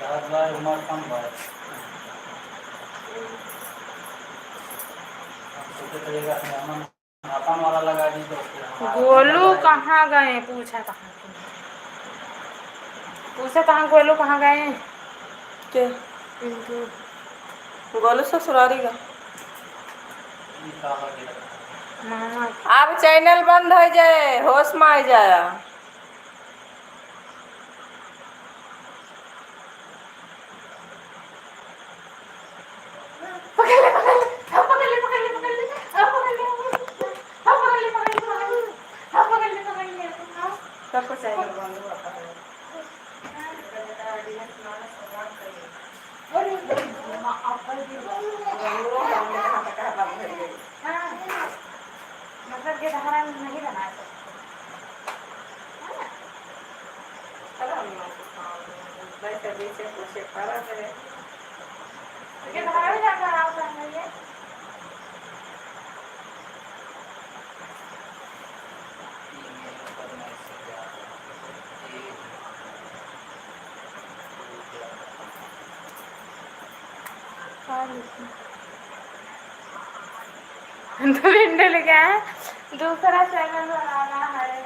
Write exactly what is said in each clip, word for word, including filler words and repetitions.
भारत भाई, उमर कम भाई। हम सोचे थे, अगर अपन वाला लगा दी तो फिर हमारा गोलू लगा दी। कहाँ गए? पूछा कहाँ? पूछा कहाँ, गोलू कहाँ गए? के? पिंटू। गोलू ससुरारी गा। मामा। अब channel बंद होइ जाए, होश में आ जाए। पकड़ ले, पकड़ ले, अब पकड़ ले, पकड़ ले, पकड़ ले, अब पकड़ ले, अब पकड़ ले, अब पकड़ ले, पकड़ ले, अब पकड़ ले, पकड़ ले, अब पकड़ ले, पकड़ ले, अब सबको चाहिए। हाँ, मतलब कि धारा नहीं बना सकते। हाँ। चलो हम लोग, हाँ, वैसे भी से कुछ करा करे। ये धारा भी जाता है, आप कर रही है। दो घंटे लेके आए, दूसरा channel बनाना है।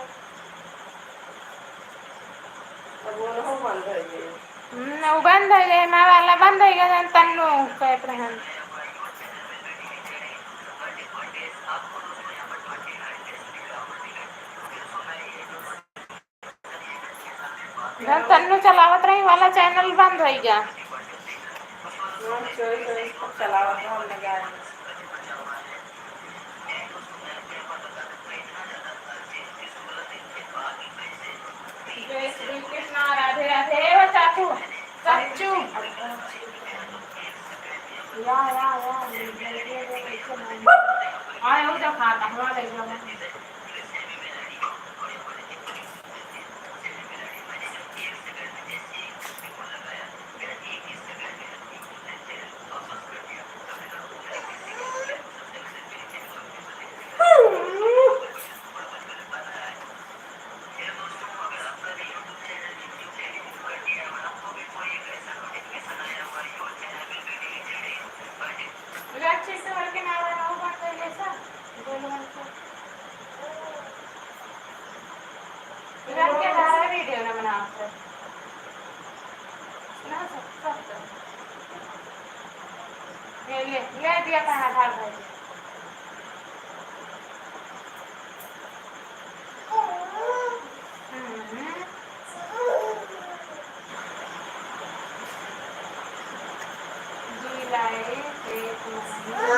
अब वो ना बंद हो गई। हम्म, वो बंद हो गई, मैं वाला बंद हो गया, जन तन्नू कह रहे हैं। जौन तन्नू चलावत रही वाला channel बंद होइ गया। हाँ, चोरी चोरी सब चलावत रहा, हम लगा रहे। जय श्री कृष्णा, राधे राधे। ए, वो चाचू, चाचू। या, या, या। आए, वो जो खाता, हमारे घर में। तुरंत के धारा वीडियो ना बनाओ सर। ना सर, सब सर। ले, ले, ले दिया खाना खा भाई। हम्म। दुई लाए, एक नहीं।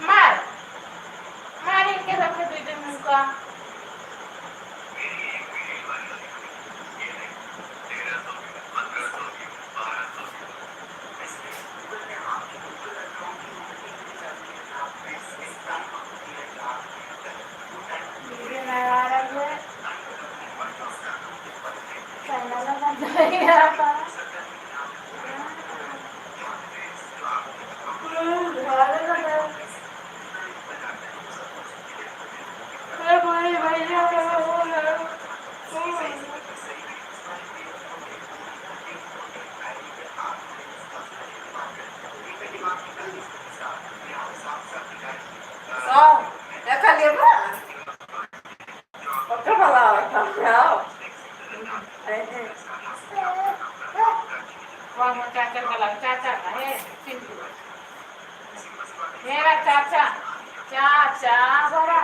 मार, मार इनके सबके दू दू मुक्का। सौ, देखा लेबा? पक्का वाला आवत है, आओ। अरे। वहाँ चाचा का लग, चाचा का है, चिंटू। मेरा चाचा, चाचा बड़ा।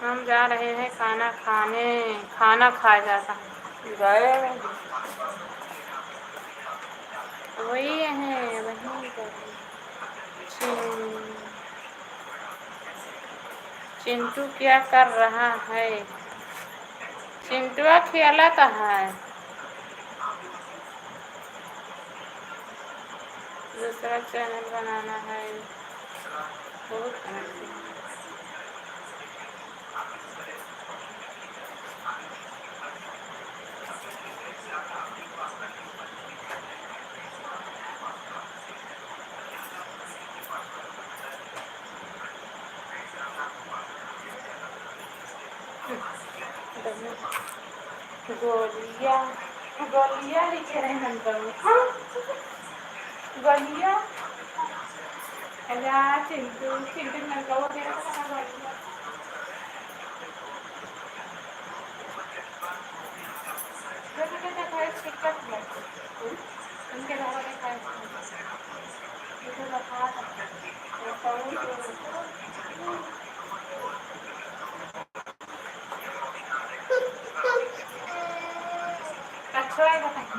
हम जा रहे हैं खाना खाने, खाना खाया जाता। गए। वही है, वही गए। चिं-, चिंटू क्या कर रहा है? चिंटुआ खेलत है। दूसरा चैनल बनाना है, बहुत मेहनत है। गोलिया, गोलिया लिखे रहे हम तो। हाँ? गोलिया। अरे चिंटू, चिंटू नलका वो दे रहा था गोलिया। जो भी कहते हैं, खाए छिक्का खिलाते हैं। उनके घर में खाए छिक्का। ये तो रखा था। वो परोस रहे थे। कछुआ ही बताइए।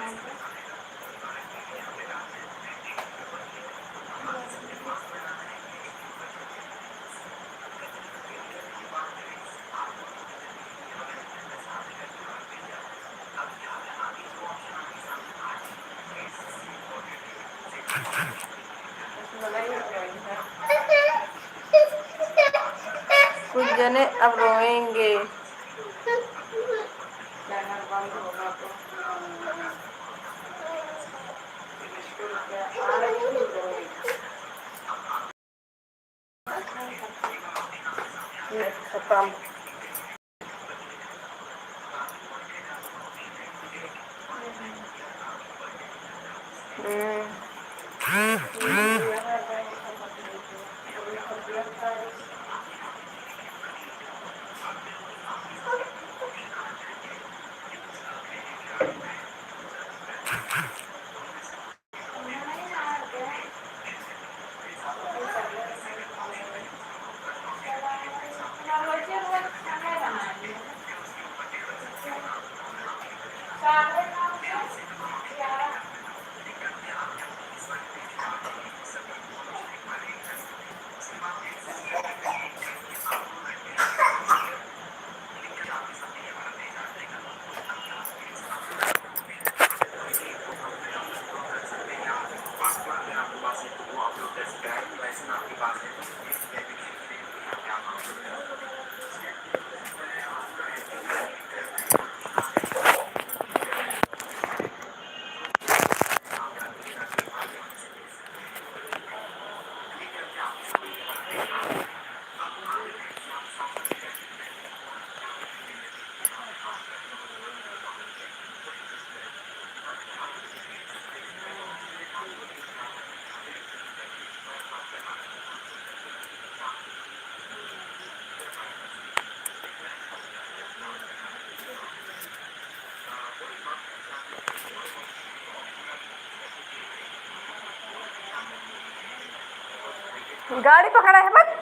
कुछ जने अब रोएंगे। ये खत्म। हम्म। गाड़ी पकड़ा है मत।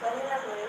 पहले ना बोले।